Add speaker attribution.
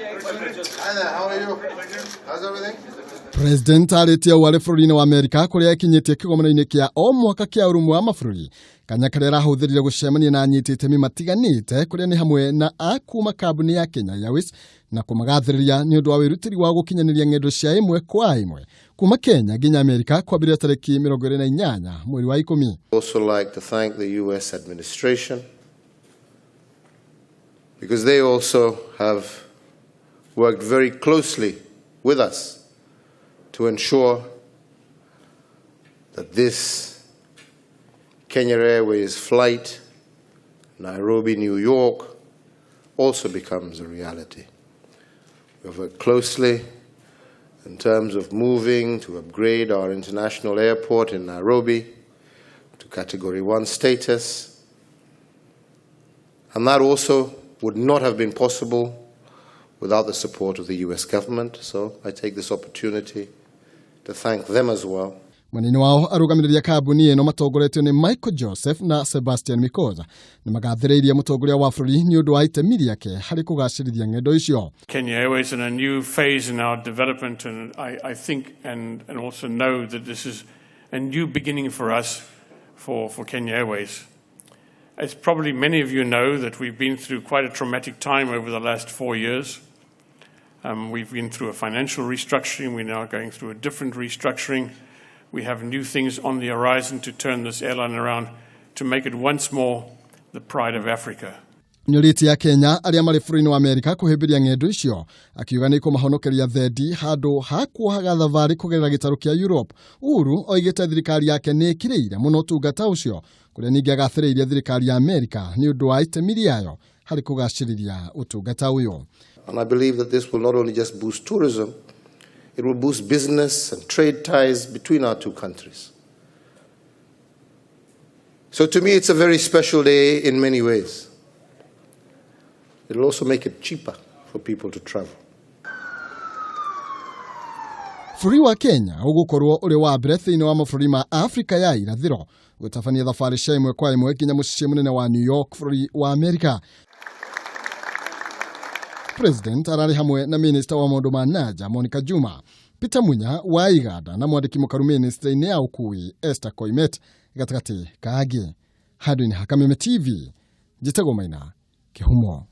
Speaker 1: Hi there, how are you? How's everything?
Speaker 2: President arĩtie ũũ arĩ bũrũri-inĩ wa Amerika kũrĩa ekinyĩtie kĩgomano-inĩ kĩa o mwaka kĩa ũrũmwe wa mabũrũri, kanya karĩa arahũthĩrire gũcemania na anyiti itemi matiganĩte, kũrĩa nĩ hamwe na a kuma kambuni ya Kenya Airways, na kũmagathĩrĩria nĩ ũndũ wa wĩrutĩri wa gũkinyanĩria ng'endo cia ĩmwe kwa ĩmwe kuma Kenya nginya Amerika kwambĩrĩria tarĩki 28 mweri wa 10.
Speaker 1: Also like to thank the US administration because they also have worked very closely with us to ensure that this Kenya Airways flight, Nairobi, New York, also becomes a reality. We've worked closely in terms of moving to upgrade our international airport in Nairobi to Category 1 status. And that also would not have been possible without the support of the US government. So I take this opportunity to thank them as well.
Speaker 2: Mwena-inĩ wao, arũgamĩrĩri a kambuni ĩno matongoretio nĩ Michael Joseph na Sebastian Mikoza nĩ magathĩrĩirie mũtongoria wa bũrũri nĩ ũndũ wa itemi rĩake harĩ kũgacĩrithia ng'endo icio.
Speaker 3: Kenya Airways in a new phase in our development, and I think and also know that this is a new beginning for us, for Kenya Airways. As probably many of you know, that we've been through quite a traumatic time over the last 4 years. We've been through a financial restructuring. We're now going through a different restructuring. We have new things on the horizon to turn this airline around, to make it once more the pride of Africa.
Speaker 2: Nĩũrĩtie Akenya arĩa marĩ bũrũri-inĩ wa Amerika kũhĩmbĩria ng'endo icio, akiuga nĩ ikũmahonokeria thendi handũ ha kuohaga thabarĩ kũgerera gĩtarũ kĩa Europe. Uhuru oigĩte thirikari yake nĩ ĩkĩrĩire mũno ũtungata ũcio, kũrĩa ningĩ agathĩrĩirie thirikari ya Amerika nĩ ũndũ wa itemi rĩayo harĩ kũgacĩrithia ũtungata ũyũ.
Speaker 1: And I believe that this will not only just boost tourism, it will boost business and trade ties between our two countries. So to me, it's a very special day in many ways. It'll also make it cheaper for people to travel.
Speaker 2: Bũrũri wa Kenya ũgũkorwo ũrĩ wa mbere thĩinĩ wa mabũrũri ma Afrika ya irathĩro gũtabania thabarĩ cia ĩmwe kwa ĩmwe nginya mũciĩ mũnene wa New York, bũrũri wa Amerika. President ararĩ hamwe na minista wa maũndũ ma nanja Monica Juma, Peter Munya wa Iganda, na mwandĩki mũkaru ministry-inĩ ya ũkui Esther Koimet, gatagatĩ ka angĩ. Handũ-inĩ ha Kameme TV, njĩtagwo Maina Kĩhumo.